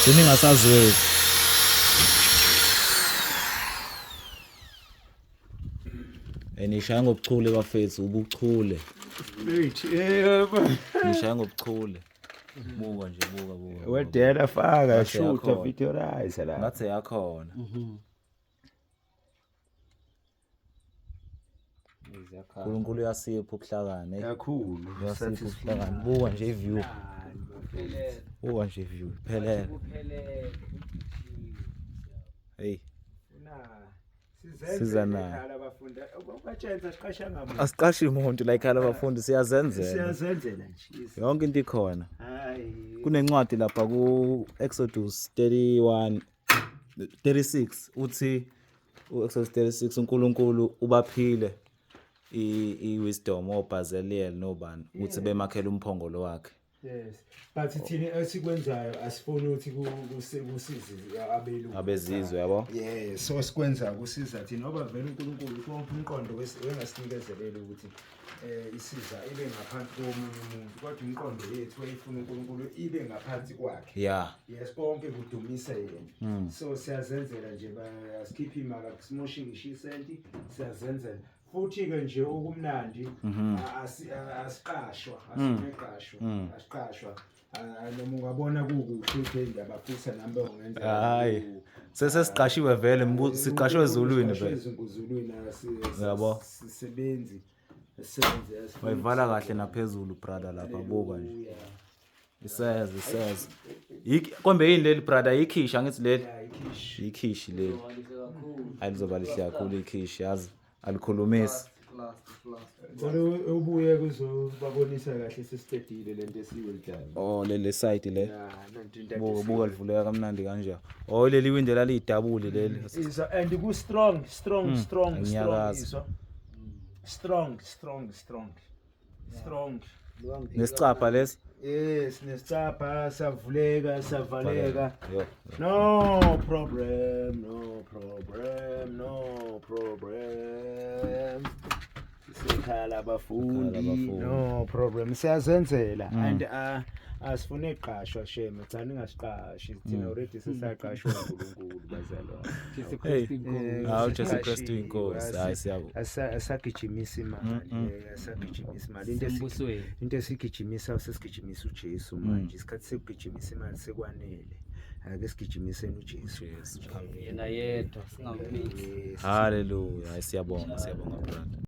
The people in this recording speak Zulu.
Gcina ingasazweli. Nishaya ngobuchule bafethu, ubuchule. Wait, yebo. Nishaya ngobuchule. Buka nje, buka buka. Wedela faka Ngathi shoot yakhona. videorize la. Ngathi yakhona. uNkulunkulu uyasipha ubuhlakani. Eh. Kakhulu. Uyasipha ubuhlakani. Buka nje i-view. Buka nje i-view. Phelele. Hey. Siza nayo. Abafundi ubatshela siqasha ngamuntu. Asiqashi umuntu la ekhaya abafundi siyazenzela. Siyazenzela nje. Yonke into ikhona. Hayi. Kunencwadi lapha ku Exodus 31 36 uthi u Exodus 36 uNkulunkulu ubaphile i wisdom oBazeliel nobani uthi bemakhela umphongolo wakhe. Yes. But thina esikwenzayo asifuni ukuthi kusize abelungu. Abezizwe yabo. Yes, so sikwenza kusiza thina ngoba vele uNkulunkulu konke umqondo wengasinikezelele ukuthi isiza ibe ngaphansi komunye umuntu kodwa imiqondo yethu eyifuna uNkulunkulu ibe ngaphansi kwakhe. Yeah. Yes, konke kudumise yena. So siyazenzela nje asikhiphe imali akusimoshi ngisho isenti siyazenzela. Futhi ke nje okumnandi asiqashwa, asiqashwa, asiqashwa. Noma ungabona kukuhle ukuthi ngiyabafisa nami bengenza. Hayi. Sesesiqashiwe vele siqashwe ezulwini vele. Ezulwini Yabo. Sisebenzi sisebenzi. Wayivala kahle naphezulu brother lapha buka nje. Iseze iseze. Kombe yini leli brother ikhishi angithi leli. Ikhishi. Ikhishi leli. Alizoba lihle kakhulu ikhishi yazi. Alikhulumisi. Kodwa ubuye kuzobabonisa kahle sesiqedile lento esiwenzayo. Oh leli side le. Yeah, nanti into Buka buka livuleka kamnandi kanje. Oh leli windi laliyidabuli leli. Izwa and ku strong strong strong strong Angiyakazi. izwa. Strong strong strong. Strong. Nesicapha lesi. Yes, nesicapha savuleka savaleka. Yo. No problem, no problem, no problem. Isekhala abafundi, abafundi. no problem. Siyazenzela and asifune qashwa shame, cha ningasiqashi. Thina already sesaqashwa uNkulunkulu bazalwane. Hey. Hawu Jesu Kristu inkosi. Hayi siyabo. Asagijimisa imali, asagijimisa imali. Sembusweni. Into esigijimisa sesigijimisa uJesu manje. Isikhathi sekugijimisa imali sekwanele. Ake sigijimiseni uJesu. Jesu. Yena yedwa singamfiki. Yes. Hallelujah. Hayi siyabonga siyabonga brother.